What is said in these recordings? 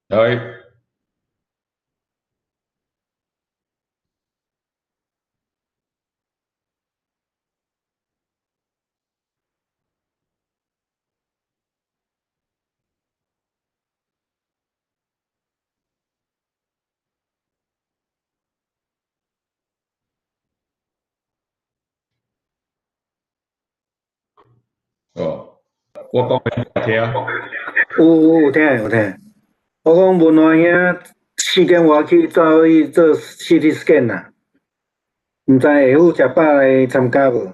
哎，哦，我講給你聽。有聽有聽。我講文華兄4點外去走去做 CT scan 啦，毋知下午食飽來參加無？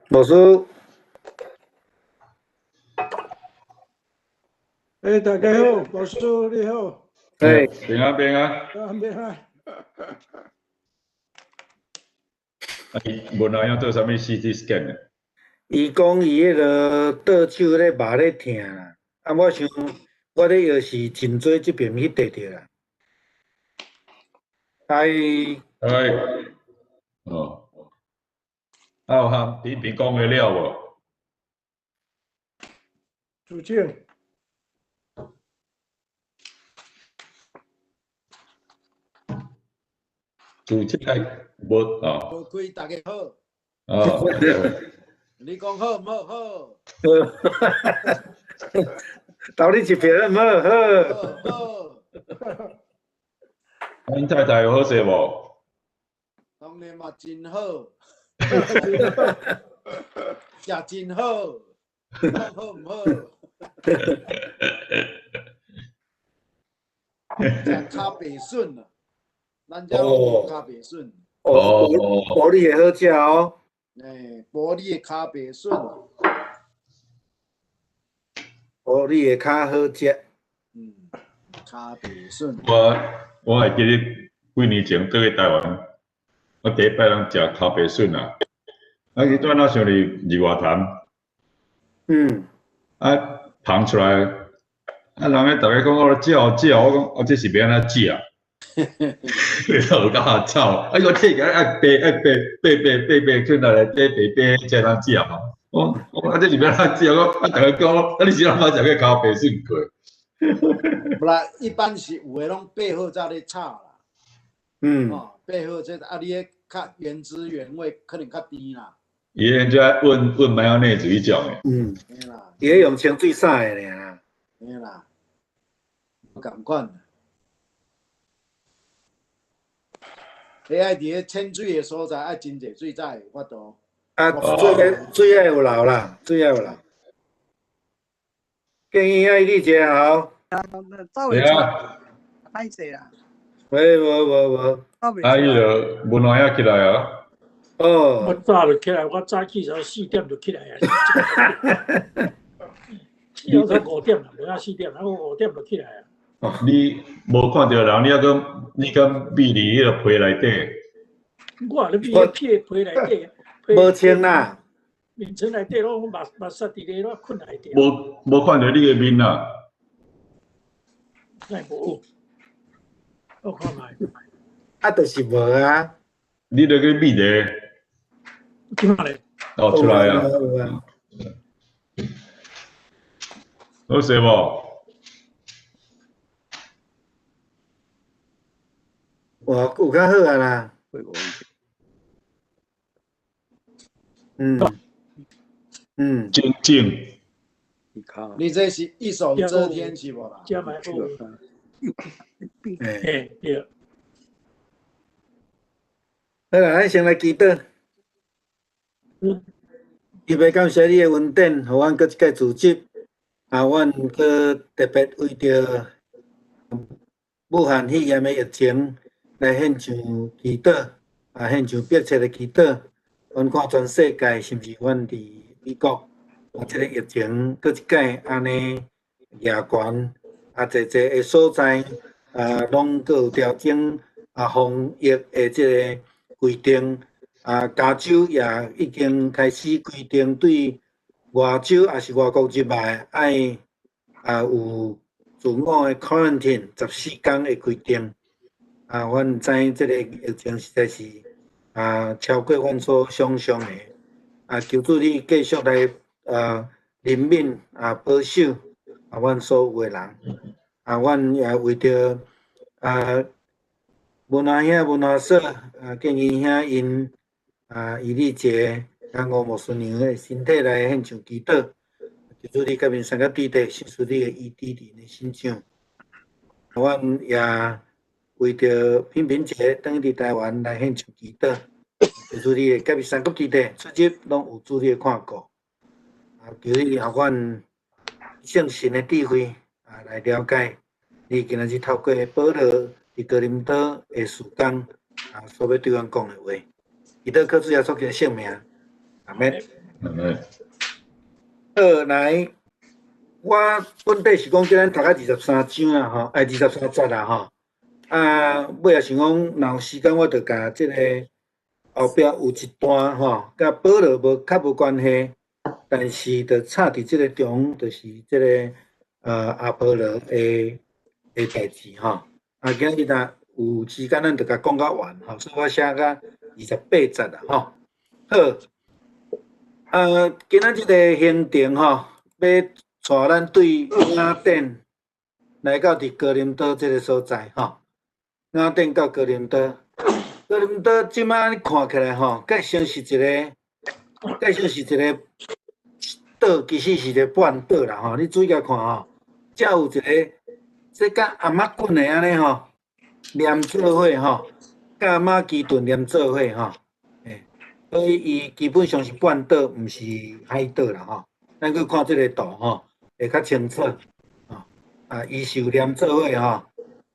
牧師。欸，大家好，牧師你好。欸，平安平安。啊，平安。啊，伊文華兄做啥物 CT scan 啊？伊講伊彼个倒手咧肉咧疼啦，啊，我想我咧藥是頸椎這邊去綴著啦。啊伊。哎，哦，啊有通佇邊講會了無？主將。主將無哦。無開，大家好。哦。你講好毋好？好。投你一票好毋好？好。好。啊，𪜶太太有好勢無？當然嘛，真好。食真好，講好毋好？食跤白筍啊，咱遮攏跤白筍。哦，埔里的好食哦。欸，埔里的跤白筍。埔里的較好食。嗯，跤白筍。我會記得幾年前轉去台灣，我第一擺通食跤白筍啊。啊，彼陣我想佇日月潭。啊，捧出來，啊，人咧逐家講我食食，我講啊，這是欲按怎食？有夠臭，啊，伊講摕起來愛白愛白白白白白出來內底白白才通食嘛。我講啊，這是欲按怎食？我啊，逐家講，啊，你是按怎食個跤白筍過？無啦，一般是有的攏白好才咧炒啦。哦，白好這啊，你彼較原汁原味，可能較甜啦。伊迄就愛溫溫マヨネーズ彼種的。嘿啦。伊彼用清水洗的爾。嘿啦，無仝款。彼愛佇咧淺水的所在，愛真濟水才會有法度。啊，水水愛有流啦，水愛有流。建議愛你一个好。對啊。歹勢啦。喂，無無無。啊，彼个文華兄起來啊。哦。我早就起來，我早起床4點就起來啊。起床5點啦，無影4點，我5點就起來啊。你無看著人，你猶閣你敢秘佇彼个被內底？我咧秘佇被內底。無穿啦。眠床內底攏目目屎佇咧，攏睏內底。無看著你个面啊？哪無？我看覓。啊，就是無啊。你咧去秘咧？這擺咧？哦，出來啊！好勢無？有有較好啊啦。靜靜。你這是一手遮天是無啦？欸，對。好啦，咱先來祈禱。特別感謝你的恩典，予阮閣一擺組織，啊，阮閣特別為著武漢肺炎的疫情來獻上祈禱，啊，獻上迫切的祈禱。阮看全世界，甚至阮佇美國，啊，這個疫情閣一擺按呢嚴懸，啊，濟濟的所在，啊，攏閣有調整啊防疫的這個規定。啊，加州也已經開始規定，對外州抑是外國入來，愛啊有自我的 quarantine 14天的規定。啊，阮知這個疫情實在是啊，超過阮所想像的。啊，求主你繼續來憐憫啊，保守啊，阮所有的人。啊，阮也為著啊，文華兄、文華嫂啊，建議兄𪜶啊，伊麗姐佮吳牧師娘的身體來獻上祈禱，求主你佮𪜶相佮對地，賞賜你的醫治佇𪜶的身上。阮也為著品品姐轉去佇台灣來獻上祈禱，求主你會佮伊相佮對地，出入攏有主你的看顧。啊，求你予阮聖神的智慧啊，來了解你今仔日透過保羅佇哥林多的事工啊，所欲對阮講的話。祈禱靠主耶穌基督聖名，阿們。阿們。好，來，我本底是講叫咱讀到23章啦，吼，哎，23節啦，吼。啊，尾仔想講，若有時間，我就共這個後壁有一段吼，佮保羅無較無關係，但是就插佇這個中，就是這個阿波羅的代誌吼。啊，今日若有時間，咱就共講到完吼，所以我寫到28節啦，吼。好，今仔這個行程吼，欲帶咱對雅典來到佇哥林多這個所在吼。雅典到哥林多，哥林多這擺看起來吼，蓋像是一個島，其實是一個半島啦吼。你注意共看吼，遮有一個，這佮頷仔骨的按呢吼，連做伙吼，佮馬其頓連做伙吼，欸，所以伊基本上是半島，毋是海島啦吼。咱去看這個圖吼，會較清楚。啊，伊是有連做伙吼，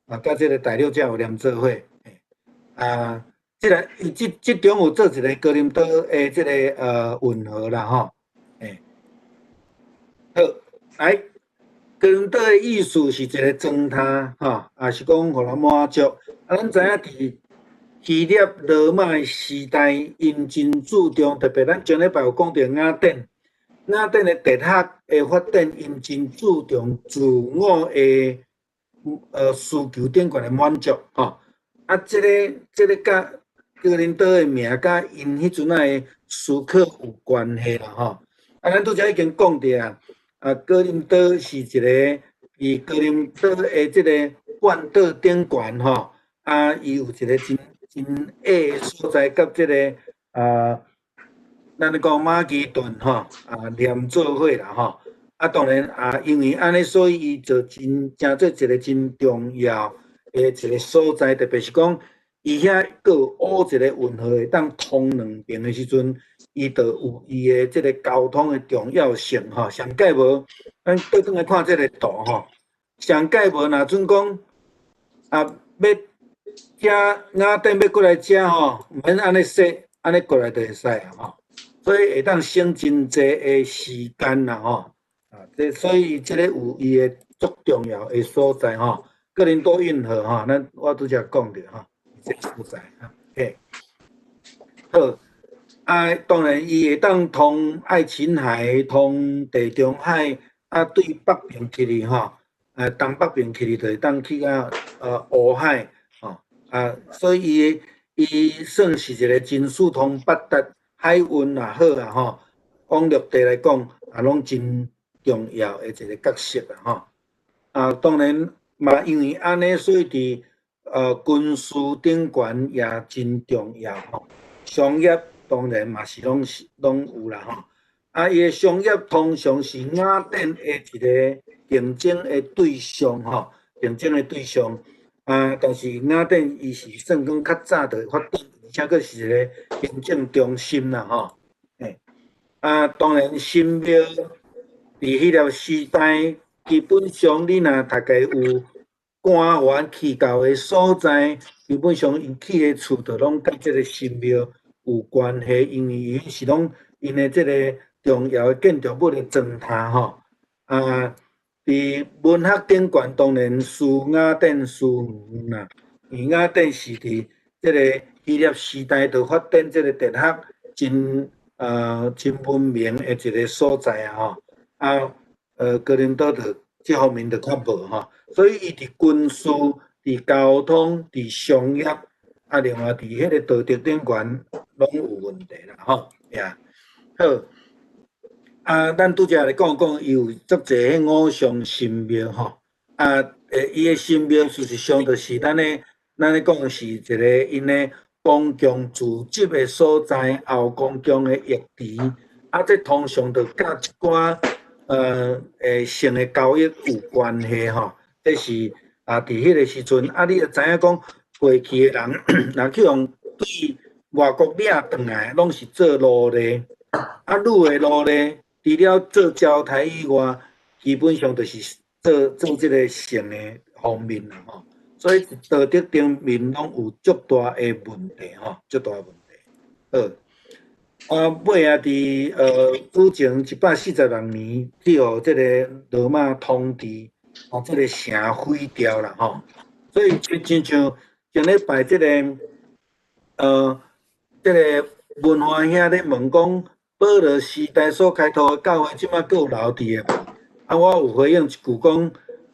啊，佮這個大陸遮有連做伙。啊，這個伊這這中有做一個哥林多的這個運河啦吼，欸，好，來，哥林多的意思是一個磚塔吼，也是講予人滿足。啊，咱知影佇希臘羅馬的時代，𪜶真注重，特別咱上禮拜有講著雅典，雅典的哲學的發展，𪜶真注重自我的需求頂懸的滿足吼。啊，這個佮哥林多的名，佮𪜶彼陣仔的思考有關係啦吼。啊，咱拄才已經講著啊，啊，哥林多是一個佇哥林多的這個半島頂懸吼，啊，伊有一個真真矮的所在，佮這個啊，咱咧講馬其頓吼，啊，連做伙啦吼。啊，當然啊，因為按呢，所以伊就真成做一個真重要的一個所在，特別是講伊遐閣有挖一個運河會當通兩邊的時陣，伊就有伊的這個交通的重要性吼。上蓋無，咱倒轉來看這個圖吼，上蓋無若準講啊，欲遮雅典欲過來遮吼，毋免按呢踅，按呢過來就會使啊吼。所以會當省真濟的時間啦吼。啊，這所以這個有伊的足重要的所在吼。哥林多運河吼，咱我拄才講著吼，這個所在吼。嘿，好，啊，當然伊會當通愛琴海、通地中海，啊，對北邊去哩吼，啊，東北邊去哩就會當去到烏海吼，啊，所以伊算是一個真四通八達，海運也好啊吼，往陸地來講也攏真重要的一個角色啊吼。啊，當然嘛，因為按呢，所以佇軍事頂懸也真重要吼。商業當然嘛是攏是攏有啦吼。啊，伊的商業通常是雅典的一個競爭的對象吼，競爭的對象。啊，但是雅典伊是算講較早就發展，而且閣是一個行政中心啦吼。欸，啊，當然神廟佇彼個時代，基本上你若讀個有官員去到的所在，基本上𪜶起的厝就攏佮這個神廟有關係，因為𪜶是攏𪜶的這個重要的建築物的磚塔吼。啊，佇文學頂懸當然輸雅典輸遠啦，因為雅典是佇這個希臘時代就發展這個哲學真文明的一個所在啊吼。啊，哥林多就這方面就較無吼，所以伊佇軍事、佇交通、佇商業，啊，另外佇彼个道德頂懸攏有問題啦，吼，呀，好。啊，咱拄才來講講，伊有足濟彼偶像神廟吼，啊，伊的神廟事實上就是咱咧講的是一个𪜶的公共聚集的所在，也有公共的浴池，啊，這通常就佮一寡性的交易有關係吼，這是啊，佇彼個時陣，啊，你就知影講過去的人，若去予對外國掠轉來，攏是做奴隸，啊，女的奴隸，除了做招刣以外，基本上就是做做這个性的方面啦吼。所以道德頂面攏有足大的問題吼，足大的問題。好，啊，尾仔佇主前146年，去予這个羅馬統治，啊，這个城毀掉啦吼。所以就親像前禮拜這个文化兄咧問講，保羅時代所開拓的教會，這馬閣有留佇的無？啊，我有回應一句講，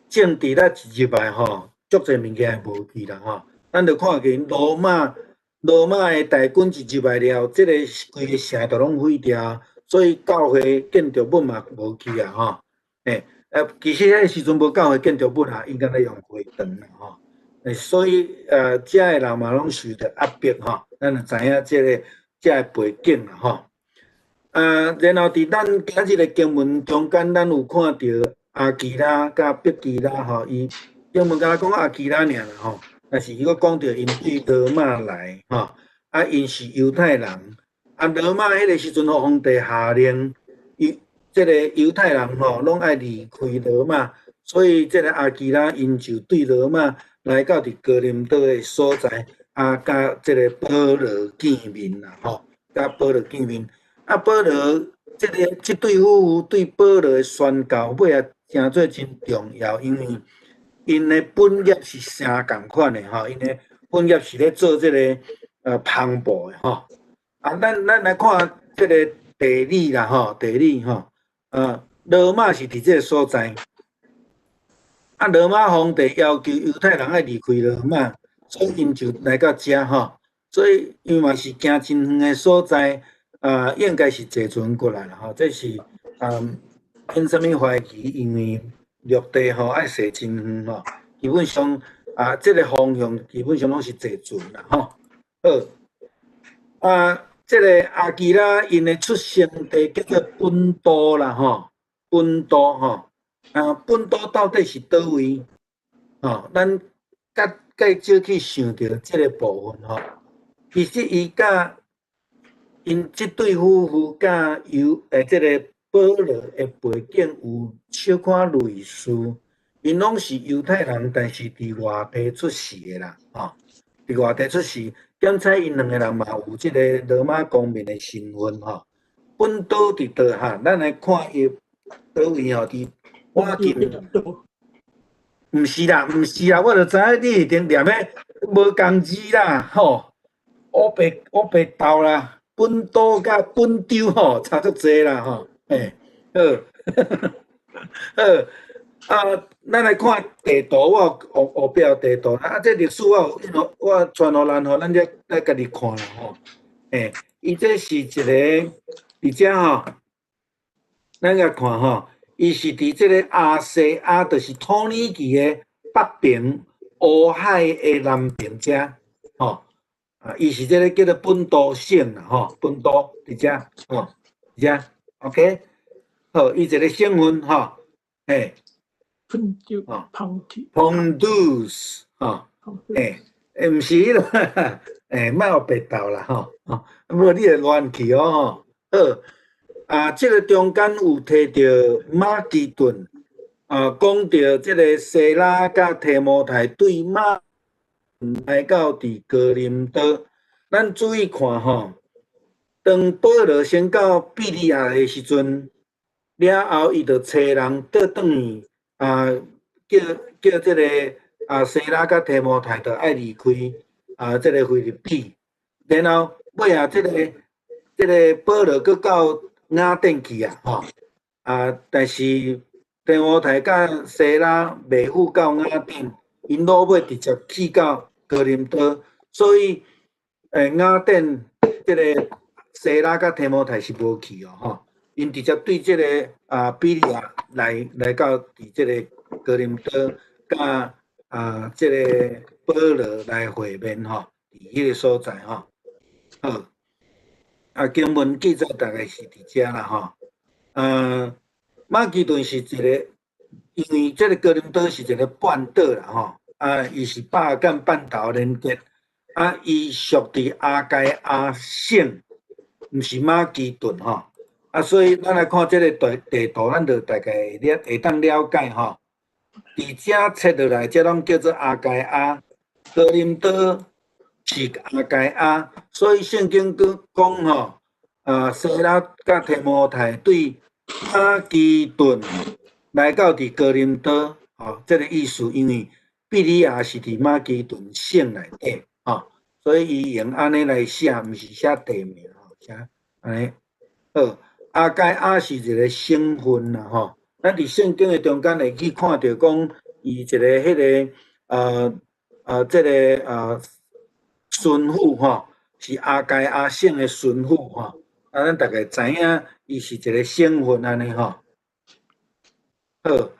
政治咱一入來吼，足濟物件會無去啦吼。咱就看見羅馬的大軍一入來了，這个規个城就攏毀掉，所以教會建築物嘛無去啊吼。其實彼个時陣無教會建築物啊，應該咧用會堂啦吼。所以遮的人嘛攏受著壓迫吼，咱就知影這个背景啦吼。啊，然後佇咱今日的經文中間，咱有看著亞居拉佮百基拉吼，伊經文敢若講亞居拉爾啦吼，但是伊閣講著𪜶對羅馬來吼，啊，𪜶是猶太人，啊，羅馬彼个時陣皇帝下令，伊這个猶太人吼攏愛離開羅馬，所以這个亞居拉𪜶就對羅馬來到佇哥林多的所在，啊，佮這个保羅見面啦吼，佮保羅見面。啊，保羅這對夫婦對保羅的宣教，尾仔成做真重要，因為𪜶的本業是相仝款的吼，𪜶的本業是咧做這个縫布的吼。啊，咱來看這个地理啦吼，地理吼，羅馬是佇這个所在。啊，羅馬皇帝要求猶太人愛離開羅馬，所以𪜶就來到遮吼。所以因為嘛是行真遠的所在。啊，應該是坐船過來啦吼，這是免啥物懷疑，因為陸地吼愛踅真遠吼，基本上啊，這个方向基本上攏是坐船啦吼。好，啊，這个亞居拉𪜶的出生地叫做本都啦吼，本都吼，啊，本都到底是佗位？吼，咱較較少去想著這个部分吼。其實伊佮𪜶這對夫婦佮這个保羅的背景有小可類似，𪜶攏是猶太人，但是佇外地出世的啦，吼，佇外地出世，兼且𪜶兩个人嘛有這个羅馬公民的身份吼。本都佇佗哈，咱來看伊佗位吼，佇我近，毋是啦，毋是啦，我就知影你一定念的無仝字啦，吼，烏白烏白鬥啦。本都佮本州吼差足濟啦吼，欸，好，好，啊，咱來看地圖，我有後壁有地圖，啊，這歷史我有，我傳予咱吼，咱才來家己看啦吼，欸，伊這是一个佇遮吼，咱來看吼，伊是佇這个亞細亞，就是土耳其的北邊，烏海的南邊遮，吼。啊，伊是這个叫做本都省啦，吼，本都佇遮，吼，佇遮，OK，好，伊一个省份，吼，嘿，本州，吼，Pontus，吼，欸，欸，毋是彼个，欸，莫烏白鬥啦，吼，吼，無你會亂去哦，吼，好，啊，這个中間有提著馬其頓，啊，講著這个西拉佮提摩太對馬。來到佇哥林多，咱注意看吼，當保羅先到庇哩亞的時陣，了後伊就揣人倒轉去啊，叫這个啊西拉佮提摩太就愛離開啊，這个腓立比，然後尾仔這个保羅閣到雅典去啊，吼啊，但是提摩太佮西拉袂赴到雅典，𪜶落尾直接去到哥林多，所以，雅典這个西拉佮提摩太是無去哦，吼，𪜶直接對這个比利亞來到佇這个哥林多，佮這个保羅來會面吼，佇彼个所在吼。好，經文記載大概是佇遮啦吼。馬其頓是一个，因為這个哥林多是一个半島啦吼，伊是巴爾幹半島連結，伊屬佇亞該亞省，毋是馬其頓吼。所以咱來看這个地圖，咱就大概會會當了解吼。佇遮切落來，這攏叫做亞該亞，哥林多是亞該亞，所以聖經閣講吼，西拉佮提摩太對馬其頓來到佇哥林多，吼，這个意思，因為庇哩亞是佇馬其頓省內底，吼，所以伊用按呢來寫，毋是寫地名，吼，寫按呢。好，亞該亞是一个省份啦，吼，咱佇聖經的中間會去看著講，伊一个彼个這个巡撫吼，是亞該亞省的巡撫吼，咱大概知影伊是一个省份按呢吼。好，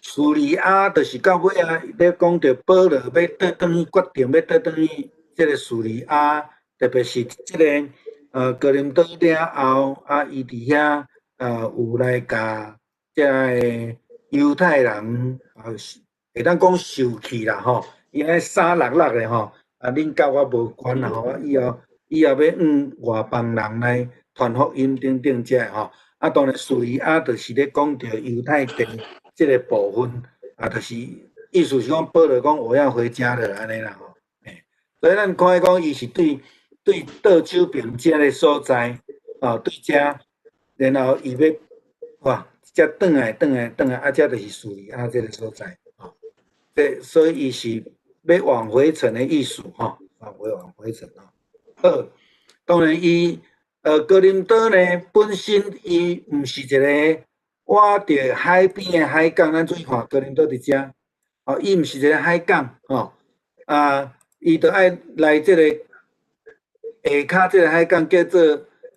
敘利亞就是到尾啊，咧講著保羅欲倒轉去，決定欲倒轉去這个敘利亞，特別是這个哥林多了後，伊佇遐有來共這个猶太人會當講受氣啦吼，伊按呢三六六的吼，恁佮我無關啦吼，以後欲向外邦人來傳福音等等這个吼。當然敘利亞就是咧講著猶太地這个部分，就是意思是講保羅講我要回家了按呢啦吼。所以咱看講伊是對倒手邊這个所在，對遮，然後伊欲哇，才轉來轉來轉來，這就是敘利亞這个所在，吼。這所以伊是欲往回程的意思，吼，往回程吼。好，當然伊哥林多呢，本身伊毋是一个倚著海邊的海港，咱注意看哥林多佇遮，哦，伊毋是一个海港，吼，伊著愛來這个下跤這个海港叫做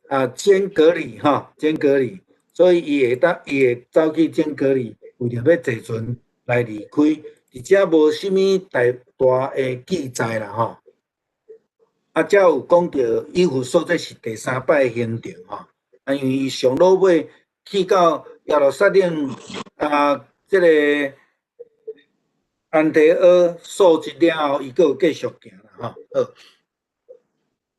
堅革哩，吼，堅革哩，所以伊會當伊會走去堅革哩，為著欲坐船來離開，佇遮無啥物大大的記載啦，吼。遮有講著以弗所這是第三擺行程吼，因為伊上落尾去到耶路撒冷這个安提阿數日了後，伊閣有繼續行啦吼。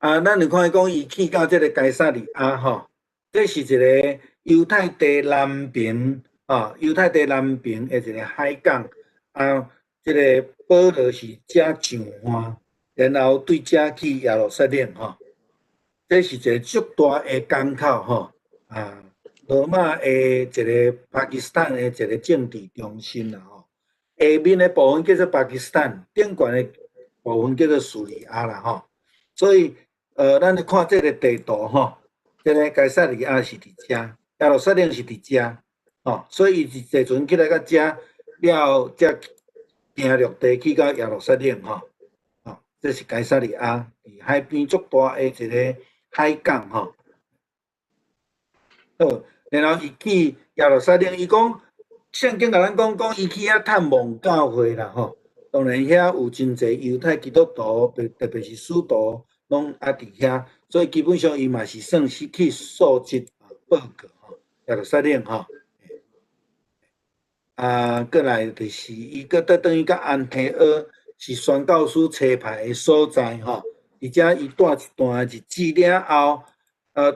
好，咱就看伊講伊去到這个該撒利亞吼，這是一个猶太地南邊吼，猶太地南邊的一个海港，這个保羅是遮上岸，然後對遮去耶路撒冷吼，這是一个足大的港口吼，羅馬的一个巴基斯坦的一个政治中心啦吼。下面的部分叫做巴基斯坦，頂懸的部分叫做敘利亞啦吼。所以，咱來看這个地圖吼，這个該撒利亞是佇遮，耶路撒冷是佇遮，吼，所以伊是坐船起來到遮了後，才行陸地去到耶路撒冷吼。這是該撒利亞，佇海邊足大的一个海港吼。好，然後伊去耶路撒冷，伊講聖經共咱講，講伊去遐探望教會啦吼。當然遐有真濟猶太基督徒，特別是使徒，攏佇遐，所以基本上伊嘛是算是去述職報告吼，耶路撒冷吼。過來就是伊閣倒轉去佮安提阿，是宣教師差派的所在吼，而且伊蹛一段日子了後，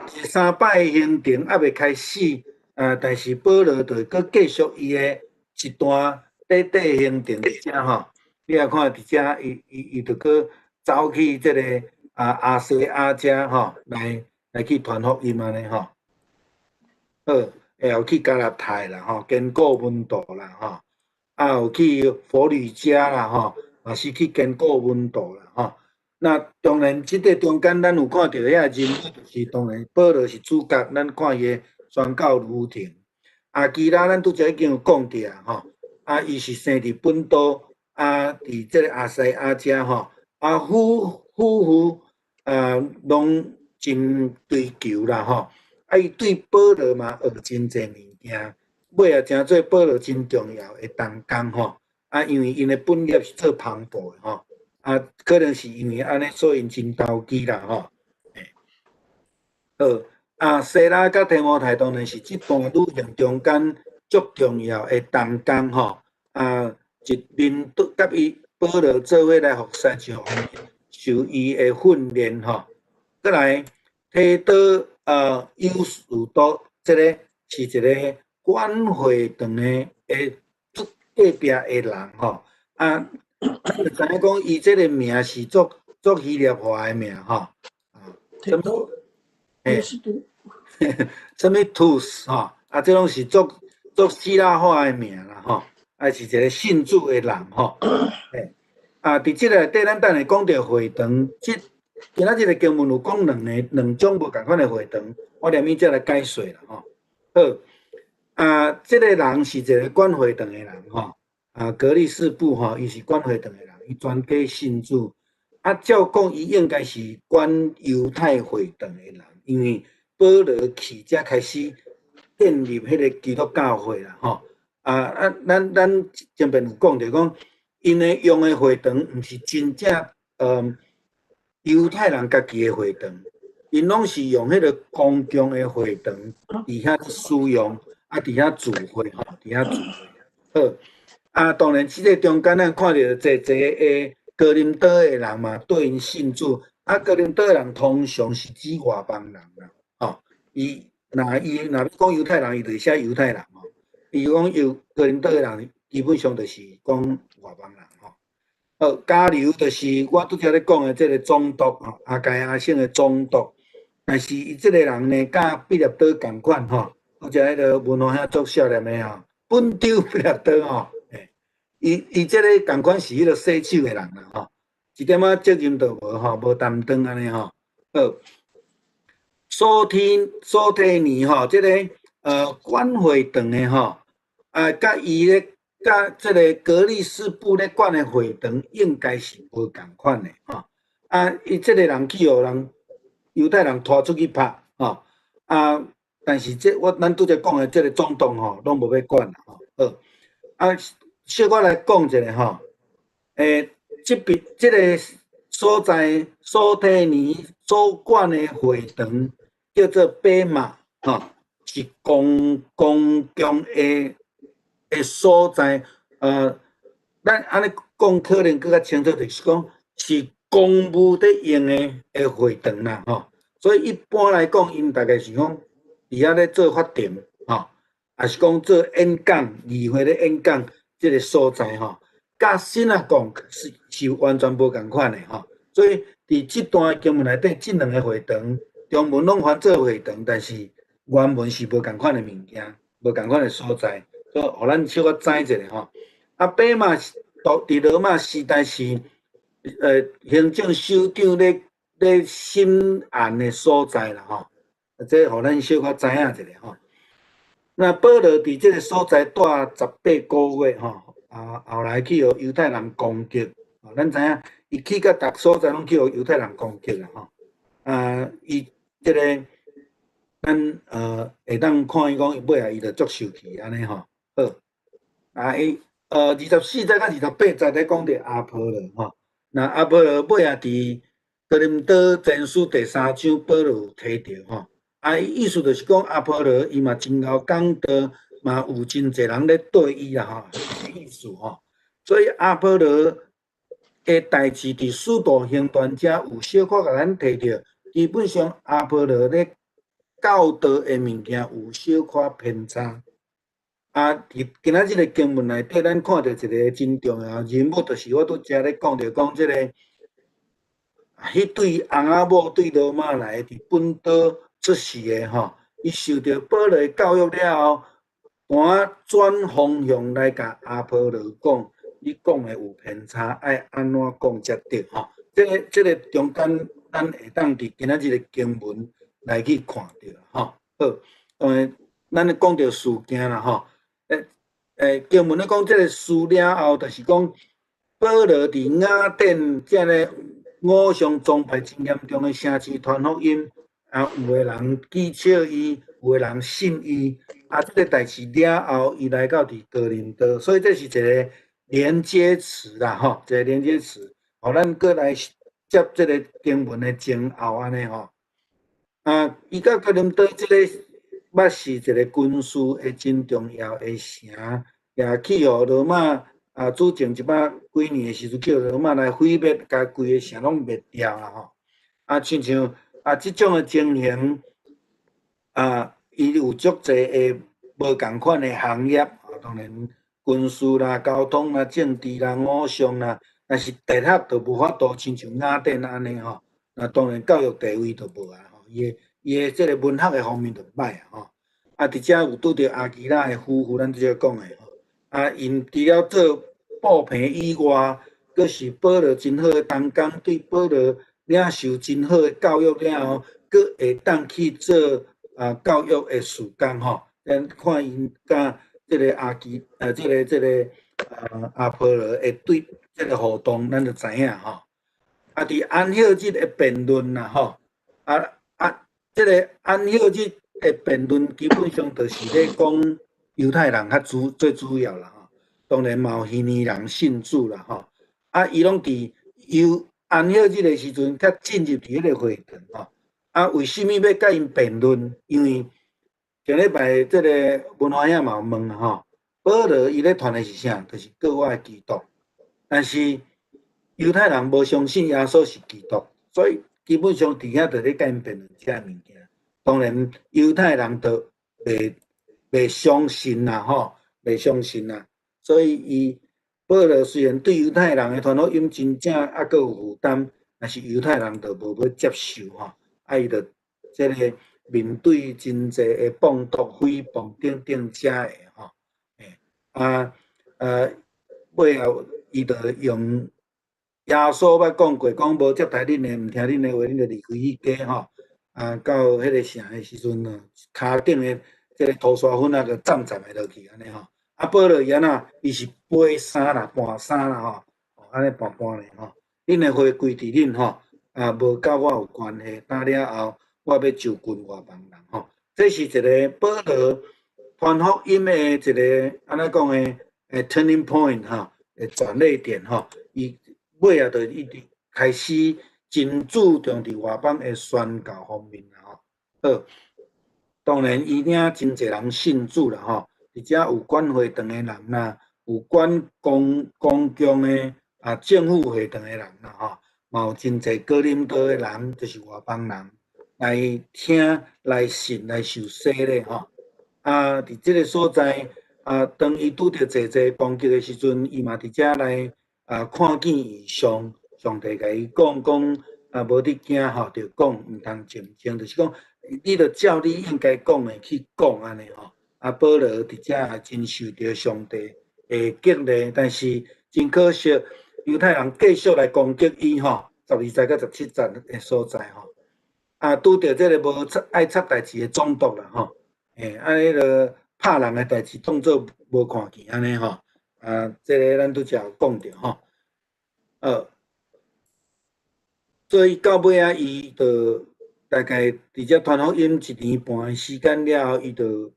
第三擺行程猶未開始，但是保羅就閣繼續伊的一段短短行程佇遮吼，你若看佇遮，伊就閣走去這个亞細亞遮吼，來去傳福音按呢吼。好，會有去加拉太啦吼，堅固門徒啦吼，有去弗呂家啦吼。嘛是去堅固門徒啦吼。那當然，這个中間咱有看著遐人物，就是當然保羅是主角，咱看伊的宣教旅程。亞基拉咱拄才已經有講著啊吼，伊是生佇本都，佇這个亞細亞遮吼，啊，夫婦啊，攏真追求啦吼。啊，伊對保羅嘛學真濟物件，尾仔成做保羅真重要的同工吼。啊，因為𪜶的本業是做縫布的吼。啊，可能是因為按呢，所以𪜶真投機啦吼。好，啊，西拉佮提摩太當然是這段旅行中間足重要的同工吼。啊，一面對佮伊保羅做伙來服侍，就受伊的訓練吼。閣來提多猶士都，這个是一个管會堂的隔壁的人吼。啊，咱就知影講，伊這个名是足足希臘話的名吼。啊，提多，啥物 tus 吼，啊，這攏是足足希臘化的名啦吼。啊，是一个信主的人吼。啊，佇這个內底，咱等下講著會堂，這今仔這个經文有講兩个兩種無仝款的會堂，我連咪才來解說啦吼。好，啊，這个人是一个管會堂的人吼。啊，革利士布吼，伊是管會堂的人，伊全家信主。啊，照講伊應該是管猶太會堂的人，因為保羅去才開始建立彼个基督教會啦吼。啊，咱前面有講著講，𪜶的用的會堂毋是真正猶太人家己的會堂，𪜶攏是用彼个公共的會堂佇遐使用，啊，佇遐聚會吼，佇遐聚會。好，啊，當然，這个中間咱看著濟濟的哥林多的人嘛，對𪜶信主。啊，哥林多的人通常是指外邦人啦，吼，伊若欲講猶太人，伊就會寫猶太人吼。伊講猶哥林多的人，基本上就是講外邦人吼。好，加流就是我拄才咧講的這个總督吼，亞該亞省的總督。但是伊這个人呢，佮彼列多仝款吼，拄才彼个文華兄足少年的吼，本丟彼列多吼，伊這个仝款是彼个洗手的人啦吼，一點仔責任都無吼，無擔當按呢吼。好，蘇提尼吼，這个管會堂的吼，啊，佮伊咧，佮這个革利士布咧管的會堂應該是無仝款的吼。啊，伊這个人去予人猶太人拖出去拍吼，啊，但是這咱拄才講的這个總督吼，攏無欲管啦吼。好，啊，小可來講一下吼，這邊這个所在蘇提尼所管的會堂叫做比馬吼，是公共的所在，咱按呢講可能閣較清楚，就是講是公務咧用的會堂啦吼。所以一般來講，𪜶大概是講佇遐咧做法庭吼，抑是講做演講、議會咧演講這个所在吼，佮神學講是完全無仝款的吼。所以佇這段經文內底，這兩个會堂中文攏翻做會堂，但是原文是無仝款的物件，無仝款的所在。所以，予咱小可知一下吼。啊，比馬佇羅馬時代是行政首長咧審案的所在啦吼。這予咱小可知影一下吼。那保羅佇這个所在蹛18個月吼，啊，後來去予猶太人攻擊。咱知影，伊去到逐所在攏去予猶太人攻擊啦吼。啊，伊這个咱會當看伊講，尾仔伊就足受氣按呢吼。好，啊伊24節佮28節咧講著阿波羅吼。那阿波羅尾仔佇哥林多前書第三章保羅有提著吼。啊，意思就是講阿波羅伊嘛真𠢕講道，嘛有真濟人咧綴伊啦吼，意思吼。所以阿波羅的代誌佇使徒行傳遮有小可共咱提著，基本上阿波羅咧教導的物件有小可偏差。啊，佇今仔這个經文內底，咱看著一个真重要人物，就是我拄才咧講著講這个，彼對翁仔某對羅馬來佇本島出世的吼，伊受著保羅教育了後，轉轉方向來共阿波羅講，你講的有偏差，愛按怎講才對吼。這个中間，咱會當佇今仔這个經文來去看著吼。好，當然咱咧講著事件啦吼。經文咧講這个事了後，就是講保羅佇雅典遮个偶像崇拜真嚴重的城市傳福音，啊，有的人譏笑伊，有的人信伊。啊，這个代誌了後，伊來到佇哥林多，所以這是一個連接詞啦，吼，一個連接詞，予咱閣來接這个經文的前後按呢吼。啊，伊到哥林多這個捌是一個軍事的真重要的城，也去予羅馬啊，主政一百幾年的時陣，去予羅馬來毀滅，共規个城攏滅掉啦吼。啊，親像啊，這種的情形啊，伊有足濟的無仝款的行業，啊，當然軍事啦、交通啦、政治啦、偶像啦，但是哲學就無法度親像雅典按呢吼。那當然教育地位就無啊，吼，伊的這个文學的方面就歹啊吼。啊，佇遮有拄著亞基拉的夫婦，咱拄才講的吼。啊，𪜶除了做布棚以外，閣是保羅真好的同工，對保羅領受真好的教育了後，閣會當去做啊教育的事工吼。咱看𪜶佮這个亞基，這个啊阿波羅的對這个互動，咱就知影吼。啊，佇安息日的辯論啦吼，啊啊，這个安息日的辯論基本上就是咧講猶太人較主最主要啦吼。當然嘛有希利尼人信主啦吼。啊，伊攏佇猶安息日的時陣，才進入佇彼个會堂吼。啊，為啥物欲佮𪜶辯論？因為上禮拜這个文華兄嘛有問吼，保羅伊咧傳的是啥？就是國外的基督。但是猶太人無相信耶穌是基督，所以基本上佇遐就咧共𪜶辯論這个物件。當然猶太人就袂相信啦吼，袂相信啦。所以伊保羅雖然對猶太人的傳福音真正猶閣有負擔，但是猶太人就無欲接受吼，啊伊就這个面對真濟的謗讟、誹謗等等遮的吼，欸啊尾後伊就用耶穌捌講過，講無接待恁的，毋聽恁的話，恁就離開彼家吼。啊，到彼个城的時陣啊，跤頂的這个塗沙粉仔就攢攢的落去按呢吼。啊，保羅伊按怎？伊是背衫啦，搬衫啦吼，按呢搬搬咧吼。恁的話歸佇恁吼，啊，無佮我有關係。打了後，我欲就近外邦人吼。這是一个保羅傳福音的一个按怎講的？turning point 吼，轉捩點吼。伊尾仔就一直開始真注重佇外邦的宣教方面啦吼。好，當然伊領真濟人信主啦吼，而且有管會堂的人啦，有管公共的啊政府會堂的人啦吼，嘛有真濟哥林多的人，就是外邦人來聽、來信、來受洗禮吼。啊，佇這个所在啊，當伊拄著濟濟攻擊的時陣，伊嘛佇遮來啊看見異象，上帝共伊講講啊，無你驚吼，著講毋通靜靜，就是講你著照你應該講的去講按呢吼。啊，保羅佇遮也真受著上帝的激勵，但是真可惜，猶太人繼續來攻擊伊吼，12節到17節的所在吼。啊，拄著這个無愛插代誌的總督啦吼，欸，啊，彼个拍人的代誌當做無看見按呢吼。啊，這个咱拄才有講著吼。所以到尾仔，伊就大概佇遮傳福音一年半的時間了後，伊就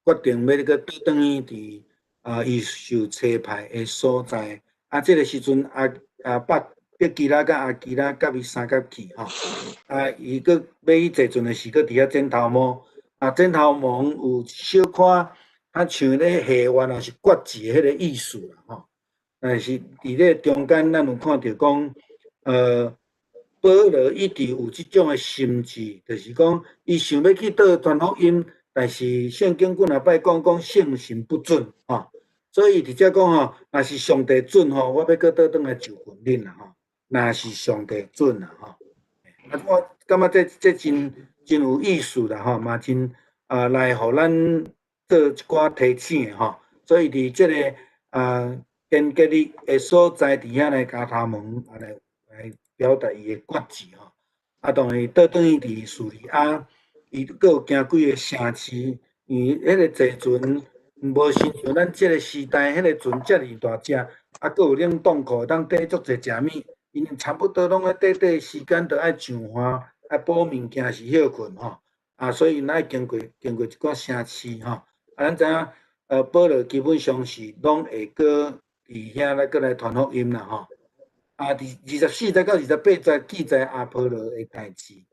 決定欲閣倒轉去佇啊，伊受差派的所在。啊，這个時陣啊啊，百基拉佮亞居拉佮伊相佮去吼。啊，伊閣欲去坐船的時，閣佇遐剪頭毛。啊，剪頭毛有小可較像咧下願抑是決志的彼个意思啦吼。但是佇咧中間，咱有看著講，保羅一直有這種的心志，就是講伊想欲去倒傳福音，但是聖經幾若擺講講聖神不准吼，所以佇遮講吼，若是上帝准吼，我欲閣倒轉來就近恁啦吼。若是上帝准啦吼，啊，我感覺這真真有意思啦吼，嘛真啊來予咱做一寡提醒的吼。所以佇這个啊間隔日的所在，佇遐來咬頭毛，啊來表達伊的決志吼。啊，當然倒轉去佇敘利亞，伊閣有行幾个城市，因為彼个坐船無親像咱這个時代，彼个船遮爾大隻，啊，閣有冷凍庫會當貯足濟食物，𪜶差不多攏愛短短時間就愛上岸，愛補物件是歇睏吼，啊，所以𪜶愛經過一寡城市吼，啊，咱知影，保羅基本上是攏會閣佇遐來閣來傳福音啦吼。啊，佇24節到28節記載阿波羅的代誌，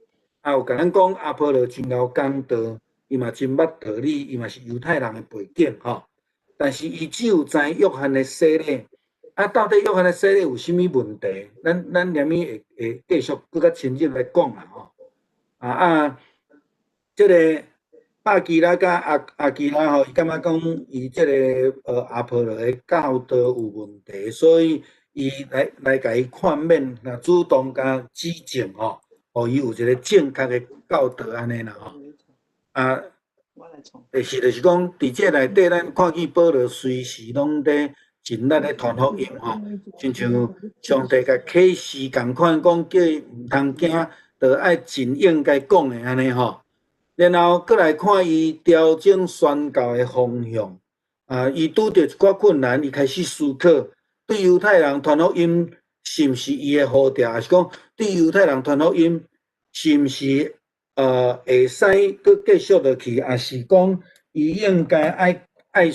啊，有共咱講阿波羅真𠢕講道，伊嘛真捌道理，伊嘛是猶太人的背景吼。但是伊只有知約翰的洗禮，啊，到底約翰的洗禮有啥物問題？咱連物會繼續閣較深入來講啦吼。啊，這个百基拉佮亞居拉吼，伊感覺講伊這个阿波羅的教導有問題，所以伊來共伊勸勉，若主動共指正吼，予伊有一個正確的教導按呢啦吼。啊，就是講，佇這內底，咱看見保羅隨時攏佇盡力咧傳福音吼，親像上帝共啟示仝款，講叫伊毋通驚，就愛盡應該講的按呢吼。然後閣來看伊調整宣教的方向，啊，伊拄著一寡困難，伊開始思考，對猶太人傳福音是毋是伊的呼召，抑是講對猶太人傳福音是毋是會使閣繼續落去，抑是講伊應該愛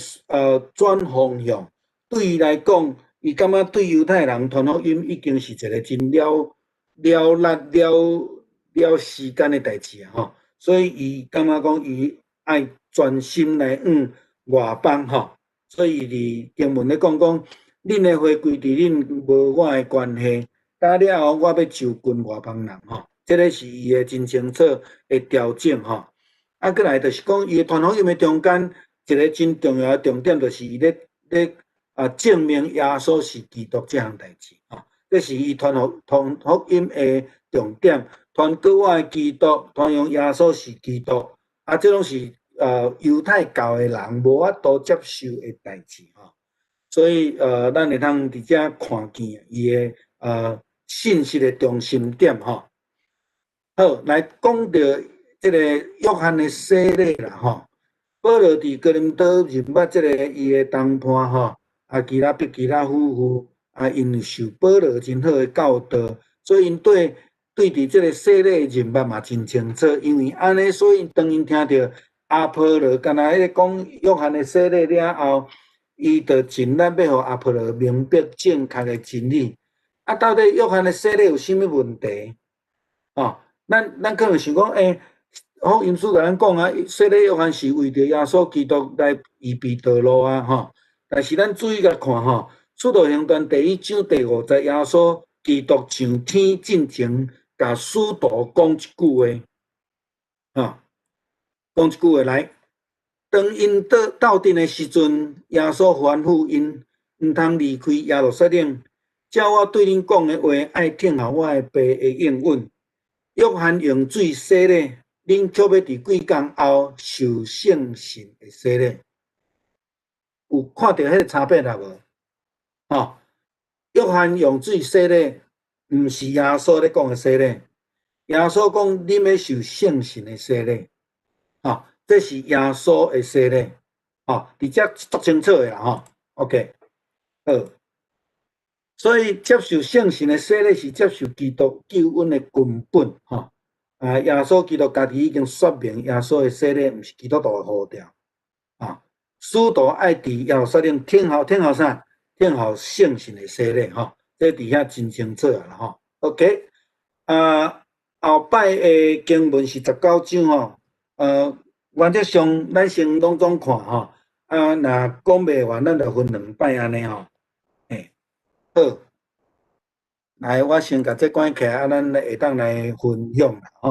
轉方向？對伊來講，伊感覺對猶太人傳福音已經是一個真了了力了了時間的代誌啊！吼，所以伊感覺講伊愛專心來往外邦吼。所以佇經文咧講講，恁的花歸佇恁，無我的關係。打了後，我欲就近外邦人吼。這个是伊的真清楚的調整吼。啊，閣來就是講，伊的傳福音的中間，一个真重要的重點，就是伊咧證明耶穌是基督這項代誌吼。這是伊傳福音的重點，傳國外的基督，傳揚耶穌是基督。啊，這攏是猶太教的人無法度接受的代誌吼。所以咱會通佇遮看見伊的信息的中心點吼。好，來講著這个約翰的洗禮啦吼。保羅佇哥林多認捌這个伊的同伴吼，亞居拉、百基拉夫婦，啊，𪜶受保羅真好的教導，所以𪜶對佇這个洗禮認捌嘛真清楚。因為按呢，所以當𪜶聽著阿波羅敢若彼个講約翰的洗禮了後，伊就盡力欲予阿波羅明白正確的真理。啊，到底約翰的洗禮有啥物問題？哦，咱可能想講，福音書共咱講啊，洗禮約翰是為著耶穌基督來預備道路啊，吼。但是咱注意共看吼，《使徒行傳》第一章第五節，耶穌基督上天進前，共使徒講一句話，吼，講一句話來。當𪜶鬥陣的時陣，耶穌吩咐𪜶，毋通離開耶路撒冷。照我對恁講的話，愛等候我的爸的應允。約翰用水洗禮，恁卻欲佇幾工後受聖神的洗禮。有看著彼个差別啊無？吼，約翰用水洗禮，毋是耶穌咧講的洗禮。耶穌講恁欲受聖神的洗禮，吼，這是耶穌的洗禮，吼，佇遮足清楚的啦，吼。OK，好。所以接受聖神的洗禮是接受基督救恩的根本，吼。啊，耶穌基督家己已經說明，耶穌的洗禮毋是基督徒的呼召，啊，使徒愛佇耶路撒冷等候，等候啥？等候聖神的洗禮，吼，這佇遐真清楚啊，吼。OK，啊，後擺的經文是19章吼，原則上咱先攏總看吼，啊，若講袂完，咱就分兩擺按呢吼。嘿，好，來，我先共這關起來，啊，咱會當來分享啦，吼。